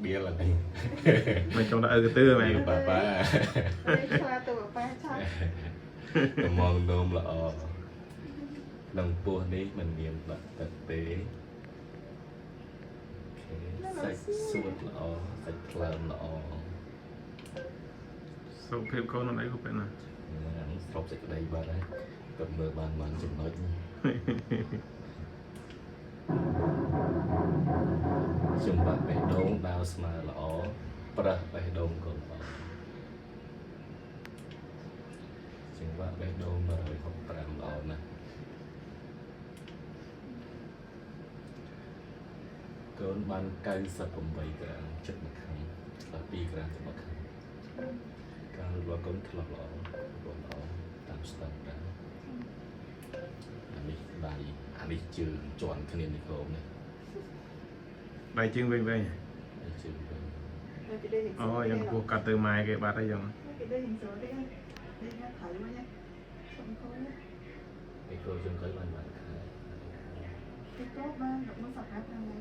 ដៀលអានេះ មិនចង់ដាក់ឪកទឺមែន ដៀលប៉ាប៉ា ឆ្លាទៅប៉ាឆា តំងនោមល្អក្នុងពោះនេះមិនមានបាក់ទឹកទេអូខេសាច់សួតល្អសាច់ថ្លើមល្អ សុខភាពកូនអីក៏ពេលណា អានេះស្របសេចក្តីបាត់ហើយគាត់មើលបានបានចំណុច ចំបាក់បេះដូងដើរស្មើល្អប្រើសបេះដូងក៏ល្អចង្វាក់បេះដូង165ល្អណាស់កូនបាន98ក្រាមចិត្តមួយខំខ្លះ2ក្រាមទៅមួយខំការលូតលាស់កូនធ្លាប់ល្អរបស់ល្អតាមស្តង់ដារអានេះដៃអានេះជើងជន់គ្នានេះកូននេះ ដៃជើងវិញវិញ ដៃជើងវិញ អូយ៉ាងពោះកាត់ទៅម៉ែគេបាត់ហើយយ៉ាង គេដូចhình số đi đi nó thử quá nha không có ឯកូនជើងក្រោយបានបានខែ cái cốt ba nó sập ra thang đấy.